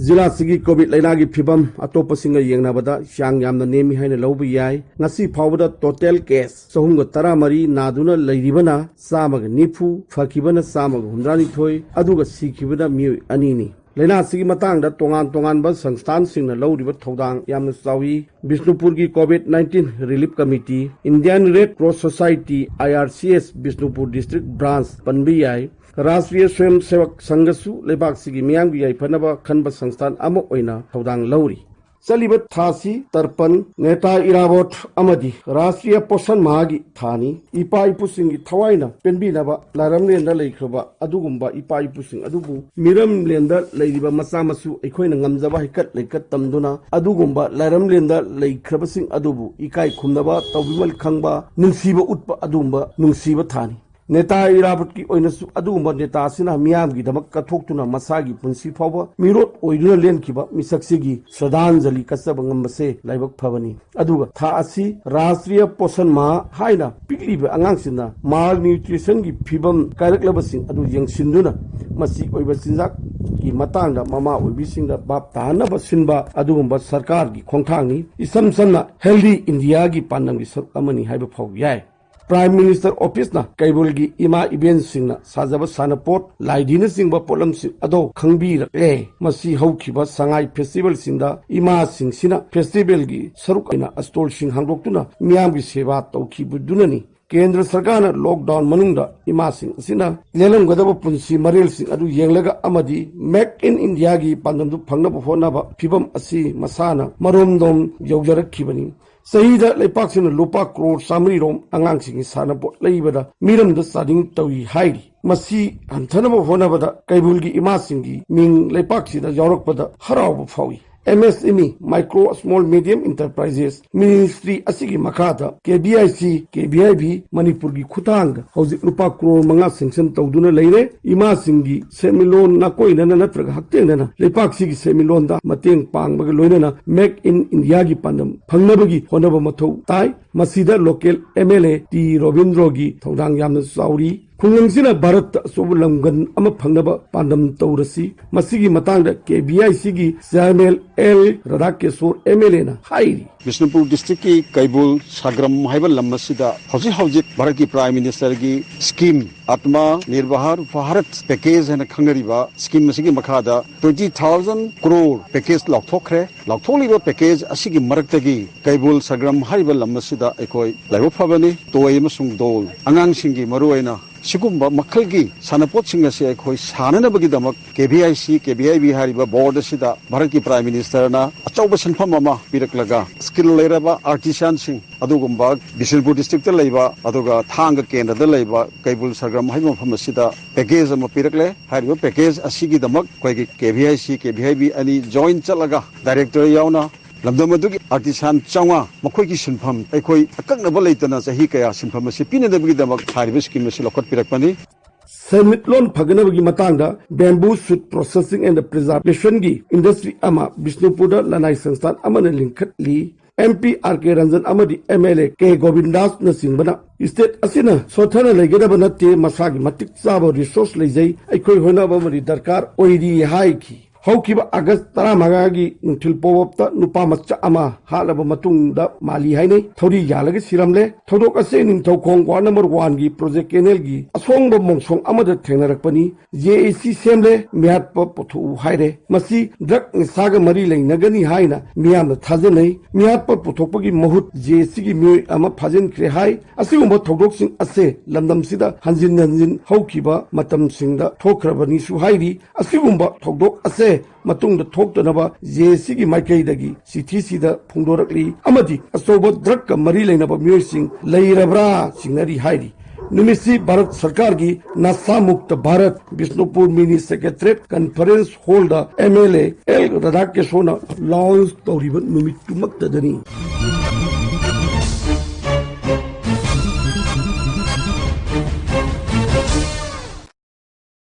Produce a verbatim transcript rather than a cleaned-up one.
ꯖꯤꯂꯥ ꯑꯁꯤꯒꯤ ꯀꯣꯚꯤꯗ ꯂꯥꯏꯅꯥꯒꯤ ꯐꯤꯕꯝ ꯑꯇꯣꯞꯄꯁꯤꯡꯒ ꯌꯦꯡꯅꯕꯗ ꯆꯥꯡ ꯌꯥꯝꯅ ꯅꯦꯝꯃꯤ ꯍꯥꯏꯅ ꯂꯧꯕ ꯌꯥꯏ꯫ ꯉꯁꯤ ꯐꯥꯎꯕꯗ ꯇꯣꯇꯦꯜ ꯀꯦꯁ ꯆꯍꯨꯝꯒ ꯇꯔꯥꯃꯔꯤ ꯅꯥꯗꯨꯅ ꯂꯩꯔꯤꯕꯅ ꯆꯥꯝꯃꯒ ꯅꯤꯐꯨ, ꯐꯈꯤꯕꯅ ꯆꯥꯝꯃꯒ ꯍꯨꯝꯗ꯭ꯔꯥꯅꯤꯊꯣꯏ, ꯑꯗꯨꯒ ꯁꯤꯈꯤꯕꯅ ꯃꯤꯑꯣꯏ ꯑꯅꯤꯅꯤ꯫ ꯂꯥꯏꯅꯥ ꯑꯁꯤꯒꯤ ꯃꯇꯥꯡꯗ ꯇꯣꯉꯥꯟ ꯇꯣꯉꯥꯟꯕ ꯁꯪꯁꯊꯥꯟꯁꯤꯡꯅ ꯂꯧꯔꯤꯕ ꯊꯧꯗꯥꯡ ꯌꯥꯝꯅ ꯆꯥꯎꯏ꯫ ꯕꯤꯁꯅꯨꯄꯨꯔꯒꯤ Covid nineteen relief committee, Indian red cross society, I R C S, Bishnupur district branch ꯄꯟꯕ ꯌꯥꯏ꯫ ꯔꯥꯁꯇ꯭ꯔꯤꯌ ꯁ꯭ꯋꯌꯝ ꯁꯦꯋꯛ ꯁꯪꯘꯁꯨ ꯂꯩꯕꯥꯛꯁꯤꯒꯤ ꯃꯤꯌꯥꯝꯒꯤ ꯌꯥꯏꯐꯅꯕ ꯈꯟꯕ ꯁꯪꯁꯊꯥꯟ ꯑꯃ ꯑꯣꯏꯅ ꯊꯧꯗꯥꯡ ꯂꯧꯔꯤ꯫ ꯆꯠꯂꯤꯕ ꯊꯥꯁꯤ ꯇꯔꯄꯟ, ꯅꯦꯇꯥ ꯏꯔꯥꯕꯣꯠ ꯑꯃꯗꯤ ꯔꯥꯁꯇ꯭ꯔꯤꯌ ꯄꯣꯁꯟ ꯃꯥꯍꯒꯤ ꯊꯥꯅꯤ꯫ ꯏꯄꯥ ꯏꯄꯨꯁꯤꯡꯒꯤ ꯊꯋꯥꯏꯅ ꯄꯦꯟꯕꯤꯅꯕ ꯂꯥꯏꯔꯝꯂꯦꯟꯗ ꯂꯩꯈ꯭ꯔꯕ ꯑꯗꯨꯒꯨꯝꯕ ꯏꯄꯥ ꯏꯄꯨꯁꯤꯡ ꯑꯗꯨꯕꯨ, ꯃꯤꯔꯝꯂꯦꯟꯗ ꯂꯩꯔꯤꯕ ꯃꯆꯥ ꯃꯁꯨ ꯑꯩꯈꯣꯏꯅ ꯉꯝꯖꯕ ꯍꯩꯀꯠ ꯂꯩꯀꯠ ꯇꯝꯗꯨꯅ ꯑꯗꯨꯒꯨꯝꯕ ꯂꯥꯏꯔꯝꯂꯦꯟꯗ ꯂꯩꯈ꯭ꯔꯕꯁꯤꯡ ꯑꯗꯨꯕꯨ ꯏꯀꯥꯏ ꯈꯨꯝꯅꯕ, ꯇꯧꯕꯤꯃꯜ ꯈꯪꯕ, ꯅꯨꯡꯁꯤꯕ ꯎꯠꯄ ꯑꯗꯨꯒꯨꯝꯕ ꯅꯨꯡꯁꯤꯕ ꯊꯥꯅꯤ꯫ ꯅꯦꯇꯥ ꯏꯔꯥꯕꯣꯠꯀꯤ ꯑꯣꯏꯅꯁꯨ ꯑꯗꯨꯒꯨꯝꯕ ꯅꯦꯇꯥ ꯑꯁꯤꯅ ꯃꯤꯌꯥꯝꯒꯤꯗꯃꯛ ꯀꯠꯊꯣꯛꯇꯨꯅ ꯃꯁꯥꯒꯤ ꯄꯨꯟꯁꯤ ꯐꯥꯎꯕ ꯃꯤꯔꯣꯠ ꯑꯣꯏꯗꯨꯅ ꯂꯦꯟꯈꯤꯕ ꯃꯤꯁꯛꯁꯤꯒꯤ ꯁ꯭ꯔꯗꯥꯟꯖꯂꯤ ꯀꯠꯆꯕ ꯉꯝꯕꯁꯦ ꯂꯥꯏꯕꯛ ꯐꯕꯅꯤ꯫ ꯑꯗꯨꯒ ꯊꯥ ꯑꯁꯤ ꯔꯥꯁꯇ꯭ꯔꯤꯌ ꯄꯣꯁꯟ ꯃꯥꯍ ꯍꯥꯏꯅ ꯄꯤꯛꯂꯤꯕ ꯑꯉꯥꯡꯁꯤꯡꯅ ꯃꯥꯜꯅ꯭ꯌꯨꯇ꯭ꯔꯤꯁꯟꯒꯤ ꯐꯤꯕꯝ ꯀꯥꯏꯔꯛꯂꯕꯁꯤꯡ ꯑꯗꯨ ꯌꯦꯡꯁꯤꯟꯗꯨꯅ ꯃꯆꯤ ꯑꯣꯏꯕ ꯆꯤꯟꯖꯥꯛꯀꯤ ꯃꯇꯥꯡꯗ ꯃꯃꯥ ꯑꯣꯏꯕꯤꯁꯤꯡꯗ ꯚꯥꯞ ꯇꯥꯍꯟꯅꯕ ꯁꯤꯟꯕ ꯑꯗꯨꯒꯨꯝꯕ ꯁꯔꯀꯥꯔꯒꯤ ꯈꯣꯡꯊꯥꯡꯅꯤ꯫ ꯏꯁꯝ ꯁꯝꯅ ꯍꯦꯜꯗꯤ ꯏꯟꯗꯤꯌꯥꯒꯤ ꯄꯥꯟꯗꯝꯒꯤ ꯁꯔꯨꯛ ꯑꯃꯅꯤ ꯍꯥꯏꯕ ꯐꯥꯎ ꯌꯥꯏ꯫ ꯄ꯭ꯔꯥꯏꯝ ꯃꯤꯅꯤꯁꯇꯔ ꯑꯣꯐꯤꯁꯅ ꯀꯩꯕꯨꯜꯒꯤ ꯏꯃꯥ ꯏꯕꯦꯟꯁꯤꯡꯅ ꯁꯥꯖꯕ ꯁꯥꯟꯅꯄꯣꯠ, ꯂꯥꯏꯙꯤꯅꯆꯤꯡꯕ ꯄꯣꯠꯂꯝꯁꯤꯡ ꯑꯗꯨ ꯈꯪꯕꯤꯔꯛꯂꯦ꯫ ꯃꯁꯤ ꯍꯧꯈꯤꯕ ꯁꯉꯥꯏ ꯐꯦꯁꯇꯤꯚꯦꯜꯁꯤꯡꯗ ꯏꯃꯥꯁꯤꯡꯁꯤꯅ ꯐꯦꯁꯇꯤꯚꯦꯜꯒꯤ ꯁꯔꯨꯛ ꯑꯣꯏꯅ ꯁ꯭ꯇꯣꯜꯁꯤꯡ ꯍꯥꯡꯗꯣꯛꯇꯨꯅ ꯃꯤꯌꯥꯝꯒꯤ ꯁꯦꯕꯥ ꯇꯧꯈꯤꯕꯗꯨꯅꯅꯤ꯫ ꯀꯦꯟꯗ꯭ꯔ ꯁꯔꯀꯥꯔꯅ ꯂꯣꯛꯗꯥꯎꯟ ꯃꯅꯨꯡꯗ ꯏꯃꯥꯁꯤꯡ ꯑꯁꯤꯅ ꯂꯦꯜꯂꯝꯒꯗꯕ ꯄꯨꯟꯁꯤ ꯃꯔꯦꯜꯁꯤꯡ ꯑꯗꯨ ꯌꯦꯡꯂꯒ ꯑꯃꯗꯤ ꯃꯦꯛ ꯏꯟ ꯏꯟꯗꯤꯌꯥꯒꯤ ꯄꯥꯟꯗꯝꯗꯨ ꯐꯪꯅꯕ ꯍꯣꯠꯅꯕ ꯐꯤꯚꯝ ꯑꯁꯤ ꯃꯁꯥꯅ ꯃꯔꯣꯝꯗꯣꯝ ꯌꯧꯖꯔꯛꯈꯤꯕꯅꯤ꯫ ꯆꯍꯤꯗ ꯂꯩꯄꯥꯛꯁꯤꯅ ꯂꯨꯄꯥ ꯀ꯭ꯔꯣꯔ ꯆꯥꯃꯔꯤꯔꯣꯝ ꯑꯉꯥꯡꯁꯤꯡꯒꯤ ꯁꯥꯟꯅꯄꯣꯠ ꯂꯩꯕꯗ ꯃꯤꯔꯝꯗ ꯆꯥꯗꯤꯡ ꯇꯧꯏ ꯍꯥꯏꯔꯤ꯫ ꯃꯁꯤ ꯍꯟꯊꯅꯕ ꯍꯣꯠꯅꯕꯗ ꯀꯩꯕꯨꯜꯒꯤ ꯏꯃꯥꯁꯤꯡꯒꯤ ꯃꯤꯡ ꯂꯩꯄꯥꯛꯁꯤꯗ ꯌꯥꯎꯔꯛꯄꯗ ꯍꯔꯥꯎꯕ ꯐꯥꯎꯏ꯫ M S M E, Micro Small Medium Enterprises Ministry ꯑꯁꯤꯒꯤ ꯃꯈꯥꯗ ꯀꯦ V I C, K V I B ꯃꯅꯤꯄꯨꯔꯒꯤ ꯈꯨꯠꯊꯥꯡꯗ ꯍꯧꯖꯤꯛ ꯂꯨꯄꯥ ꯀ꯭ꯔꯣꯔ ꯃꯉꯥ ꯁꯦꯡꯁꯟ ꯇꯧꯗꯨꯅ ꯂꯩꯔꯦ꯫ ꯏꯃꯥꯁꯤꯡꯒꯤ ꯁꯦꯟꯃꯤꯠꯂꯣꯟ ꯅꯥꯀꯣꯏꯅꯅ ꯅꯠꯇ꯭ꯔꯒ ꯍꯛꯊꯦꯡꯅꯅ ꯂꯩꯄꯥꯛꯁꯤꯒꯤ ꯁꯦꯟꯃꯤꯠꯂꯣꯟꯗ ꯃꯇꯦꯡ ꯄꯥꯡꯕꯒ ꯂꯣꯏꯅꯅ ꯃꯦꯛ ꯏꯟ ꯏꯟꯗꯤꯌꯥꯒꯤ ꯄꯥꯟꯗꯝ ꯐꯪꯅꯕꯒꯤ ꯍꯣꯠꯅꯕ ꯃꯊꯧ ꯇꯥꯏ꯫ ꯃꯁꯤꯗ local M L A T ꯔꯣꯕꯤꯟꯗ꯭ꯔꯣꯒꯤ ꯊꯧꯗꯥꯡ ꯌꯥꯝꯅ ꯆꯥꯎꯔꯤ꯫ ꯈꯨꯡꯒꯪꯁꯤꯅ ꯚꯥꯔꯠꯇ ꯑꯆꯧꯕ ꯂꯝꯒꯟ ꯑꯃ ꯐꯪꯅꯕ ꯄꯥꯟꯗꯝ ꯇꯧꯔꯁꯤ꯫ ꯃꯁꯤꯒꯤ ꯃꯇꯥꯡꯗ ꯀꯦ ꯚꯤ ꯑꯥꯏ ꯁꯤꯒꯤ ꯆꯤꯌꯥꯔꯃꯦꯟ ꯑꯦꯜ ꯔꯥꯙꯥꯀꯦꯁꯣꯔ ꯑꯦꯝ ꯑꯦꯜ ꯑꯦꯅ ꯍꯥꯏꯔꯤ꯫ ꯕꯤꯁꯅꯨꯄꯨꯔ ꯗꯤꯁꯇ꯭ꯔꯤꯛꯀꯤ ꯀꯩꯕꯨꯜ ꯁꯥꯒ꯭ꯔꯝ ꯍꯥꯏꯕ ꯂꯝ ꯑꯁꯤꯗ ꯍꯧꯖꯤꯛ ꯍꯧꯖꯤꯛ ꯚꯥꯔꯠꯀꯤ ꯄ꯭ꯔꯥꯏꯝ ꯃꯤꯅꯤꯁꯇꯔꯒꯤ ꯁ꯭ꯀꯤꯝ ꯑꯥꯇꯃꯥ ꯅꯤꯔꯚꯥꯔ ꯚꯥꯔꯠ ꯄꯦꯀꯦꯖ ꯍꯥꯏꯅ ꯈꯪꯅꯔꯤꯕ ꯁ꯭ꯀꯤꯝ ꯑꯁꯤꯒꯤ ꯃꯈꯥꯗ ꯇ꯭ꯋꯦꯟꯇꯤ ꯊꯥꯎꯖꯟ ꯀ꯭ꯔꯣꯔ ꯄꯦꯀꯦꯖ ꯂꯥꯎꯊꯣꯛꯈ꯭ꯔꯦ꯫ ꯂꯥꯎꯊꯣꯛꯂꯤꯕ ꯄꯦꯀꯦꯖ ꯑꯁꯤꯒꯤ ꯃꯔꯛꯇꯒꯤ ꯀꯩꯕꯨꯜ ꯁꯒ꯭ꯔꯝ ꯍꯥꯏꯔꯤꯕ ꯂꯝ ꯑꯁꯤꯗ ꯑꯩꯈꯣꯏ ꯂꯥꯏꯕꯛ ꯐꯕꯅꯤ, ꯇꯣꯏ ꯑꯃꯁꯨꯡ ꯗꯣꯜ ꯑꯉꯥꯡꯁꯤꯡꯒꯤ ꯃꯔꯨꯑꯣꯏꯅ ꯁꯤꯒꯨꯝꯕ ꯃꯈꯜꯒꯤ ꯁꯥꯟꯅꯄꯣꯠꯁꯤꯡ ꯑꯁꯤ ꯑꯩꯈꯣꯏ ꯁꯥꯟꯅꯅꯕꯒꯤꯗꯃꯛ ꯀꯦ V I C, K V I B ꯍꯥꯏꯔꯤꯕ ꯕꯣꯔꯗ ꯑꯁꯤꯗ ꯚꯥꯔꯠꯀꯤ ꯄ꯭ꯔꯥꯏꯝ ꯃꯤꯅꯤꯁꯇꯔꯅ ꯑꯆꯧꯕ ꯁꯦꯟꯐꯝ ꯑꯃ ꯄꯤꯔꯛꯂꯒ ꯁ꯭ꯀꯤꯜ ꯂꯩꯔꯕ ꯑꯥꯔꯇꯤꯁꯥꯟꯁꯤꯡ ꯑꯗꯨꯒꯨꯝꯕ ꯕꯤꯁꯅꯨꯄꯨꯔ ꯗꯤꯁꯇ꯭ꯔꯤꯛꯇ ꯂꯩꯕ ꯑꯗꯨꯒ ꯊꯥꯡꯒ ꯀꯦꯟꯗ꯭ꯔꯗ ꯂꯩꯕ ꯀꯩꯕꯨꯜ ꯁꯒ꯭ꯔꯝ ꯍꯥꯏꯕ ꯃꯐꯝ ꯑꯁꯤꯗ ꯄꯦꯀꯦꯖ ꯑꯃ ꯄꯤꯔꯛꯂꯦ꯫ ꯍꯥꯏꯔꯤꯕ ꯄꯦꯀꯦꯖ ꯑꯁꯤꯒꯤꯗꯃꯛ ꯑꯩꯈꯣꯏꯒꯤ ꯀꯦ V I C, K V I B ꯑꯅꯤ ꯖꯣꯏꯟ ꯆꯠꯂꯒ ꯗꯥꯏꯔꯦꯛꯇꯔ ꯌꯥꯎꯅ ꯂꯝꯗꯝ ꯑꯗꯨꯒꯤ ꯑꯥꯔꯇꯤꯁꯥꯟ ꯆꯥꯝꯃꯉꯥ ꯃꯈꯣꯏꯒꯤ ꯁꯤꯟꯐꯝ ꯑꯩꯈꯣꯏ ꯑꯀꯛꯅꯕ ꯂꯩꯇꯅ ꯆꯍꯤ ꯀꯌꯥ ꯁꯤꯟꯐꯝ ꯑꯁꯤ ꯄꯤꯅꯅꯕꯒꯤꯗꯃꯛ ꯍꯥꯏꯔꯤꯕ ꯁ꯭ꯀꯤꯝ ꯑꯁꯤ ꯂꯧꯈꯠꯄꯤꯔꯛꯄꯅꯤ꯫ ꯁꯦꯟꯃꯤꯠꯂꯣꯟ ꯐꯒꯠꯅꯕꯒꯤ ꯃꯇꯥꯡꯗ bamboo shoot processing and preservationꯒꯤ industry ꯑꯃ ꯕꯤꯁꯅꯨꯄꯨꯔꯗ ꯂꯅꯥꯏ ꯁꯪꯁꯊꯥꯟ ꯑꯃꯅ ꯂꯤꯡꯈꯠꯂꯤ꯫ M P R K Ranjan ꯑꯃꯗꯤ ꯑꯦꯝ ꯑꯦꯜ ꯑꯦ ꯀꯦ ꯒꯣꯕꯤꯟꯗꯥꯁꯅꯆꯤꯡꯕꯅ state ꯑꯁꯤꯅ ꯁꯣꯠꯊꯅ ꯂꯩꯒꯗꯕ ꯅꯠꯇꯦ, ꯃꯁꯥꯒꯤ ꯃꯇꯤꯛ ꯆꯥꯕ resource ꯂꯩꯖꯩ, ꯑꯩꯈꯣꯏ ꯍꯣꯠꯅꯕ ꯑꯃꯗꯤ ꯗꯔꯀꯥꯔ ꯑꯣꯏꯔꯤ ꯍꯥꯏꯈꯤ꯫ ꯍꯧꯈꯤꯕ ꯑꯥꯒꯁ ꯇꯔꯥꯃꯉꯥꯒꯤ ꯅꯨꯡꯊꯤꯜ ꯄꯣꯋꯞꯇ ꯅꯨꯄꯥ ꯃꯆꯥ ꯑꯃ ꯍꯥꯠꯂꯕ ꯃꯇꯨꯡꯗ ꯃꯥꯜꯂꯤ ꯍꯥꯏꯅꯩ ꯊꯧꯔꯤ ꯌꯥꯜꯂꯒ ꯁꯤꯔꯝꯂꯦ꯫ ꯊꯧꯗꯣꯛ ꯑꯁꯤ ꯅꯤꯡꯊꯧꯈꯣꯡ ward number oneꯒꯤ project canalꯒꯤ ꯑꯁꯣꯡꯕ ꯃꯣꯡꯁꯣꯡ ꯑꯃꯗ ꯊꯦꯡꯅꯔꯛꯄꯅꯤ꯫ ꯖꯦ ꯑꯦ ꯁꯤ ꯁꯦꯝꯂꯦ, ꯃꯤꯍꯥꯠꯄ ꯄꯨꯊꯣꯛꯎ ꯍꯥꯏꯔꯦ꯫ ꯃꯁꯤ drug ꯅꯤꯁꯥꯒ ꯃꯔꯤ ꯂꯩꯅꯒꯅꯤ ꯍꯥꯏꯅ ꯃꯤꯌꯥꯝꯅ ꯊꯥꯖꯅꯩ꯫ ꯃꯤꯍꯥꯠꯄ ꯄꯨꯊꯣꯛꯄꯒꯤ ꯃꯍꯨꯠ ꯖꯦ ꯑꯦ ꯁꯤꯒꯤ ꯃꯤꯑꯣꯏ ꯑꯃ ꯐꯥꯖꯤꯟꯈ꯭ꯔꯦ ꯍꯥꯏ꯫ ꯑꯁꯤꯒꯨꯝꯕ ꯊꯧꯗꯣꯛꯁꯤꯡ ꯑꯁꯦ ꯂꯝꯗꯝꯁꯤꯗ ꯍꯟꯖꯤꯟ ꯍꯟꯖꯤꯟ ꯍꯧꯈꯤꯕ ꯃꯇꯝꯁꯤꯡꯗ ꯊꯣꯛꯈ꯭ꯔꯕꯅꯤꯁꯨ ꯍꯥꯏꯔꯤ꯫ ꯑꯁꯤꯒꯨꯝꯕ ꯊꯧꯗꯣꯛ ꯑꯁꯦ ꯃꯇꯨꯡꯗ ꯊꯣꯛꯇꯅꯕ ꯖꯦ ꯑꯦ ꯁꯤꯒꯤ ꯃꯥꯏꯀꯩꯗꯒꯤ ꯆꯤꯊꯤꯁꯤꯗ ꯐꯣꯡꯗꯣꯔꯛꯂꯤ ꯑꯃꯗꯤ ꯑꯆꯧꯕ drugꯀ ꯃꯔꯤ ꯂꯩꯅꯕ ꯃꯤꯑꯣꯏꯁꯤꯡ ꯂꯩꯔꯕ꯭ꯔꯥ ꯆꯤꯡꯅꯔꯤ ꯍꯥꯏꯔꯤ꯫ ꯅꯨꯃꯤꯠꯁꯤ ꯚꯥꯔꯠ ꯁꯔꯀꯥꯔꯒꯤ Nasha Mukt Bharat Bishnupur mini secretariat conference hallꯗ ꯑꯦꯝ ꯑꯦꯜ ꯑꯦ ꯑꯦꯜ ꯔꯥꯙꯥꯀꯦꯁꯣꯔꯅ launch ꯇꯧꯔꯤꯕ ꯅꯨꯃꯤꯠꯇꯨꯃꯛꯇꯗꯅꯤ꯫